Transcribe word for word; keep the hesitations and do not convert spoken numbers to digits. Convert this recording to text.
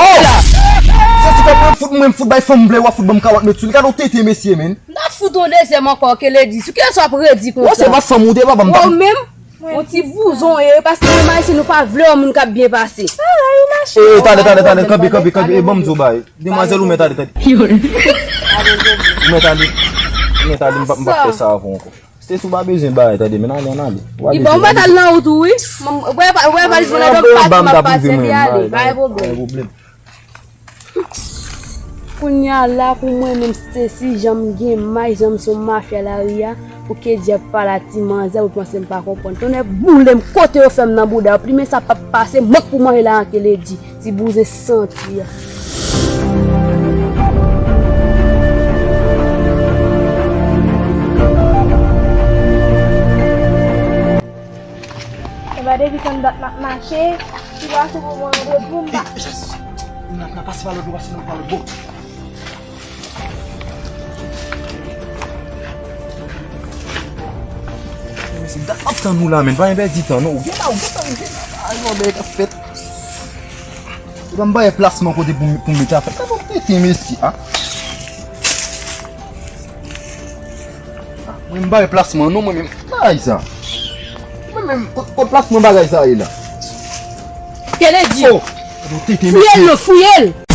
Sesi, kòb mwen fout, mwen fout bay fanm m vle, w ap fout ban m karant mèt sou li. Gade w tete mesye, men. M t ap fout yon dezyèm ankò, Keledi. Sou kiyès w ap redi konsa? Ou se pa fanm ou te, papa m t ap. Ou menm? Yon ti bouzon ye, paske nou Ayisyen nou pa vle yon moun k ap byen pase. Sa va, wi, mache. E, tande, tande, tande, kanpe, kanpe, kanpe, e, ban m di w bagay. Demwazèl, ou mèt ale, tande. Ou mèt ale. Ou mèt ale, m p ap, m p ap fè sa avè w ankò. Stacy, ou pa bezwen bagay, tande, men ale, ann ale. Li bon, ou mèt al nan wout ou, wi. Wè, wè, valiz mwen nan dòk, pati m ap pase, epi ale, pa gen pwoblèm. Kounye a la, pou mwen menm, Stacy, jan m gen may, jan m se yon mafya lari a, pou Keledi ap pale a ti manzè, ou panse m pa konprann. Tonnè boule m, kote yo fè m nan bouda, plimen sa p ap pase, mank pou manje la an Keledi, ti bouzin santi a. E pa depi tann dat m ap mache, si w ap se pou mwen randevou m pa. N a pase pa lòt bò, pase nan pa lòt bò. Mesye, dat m ap tann ou la, men. Pa gen pèdi tan, non. Ou gen la, ou gen tan, ou gen la. Ay, non, bagay k ap fèt. Ou pa m bay plasman kote pou, pou met afè. Sa bon tete, mesye, a. Mwen m bay plasman, non, mwen menm. Bagay sa. Mwen menm, kot, kot plasman bagay sa ye la? Kennedy! Oh! Bon tete, mesye. Fouye l, non, fouye l!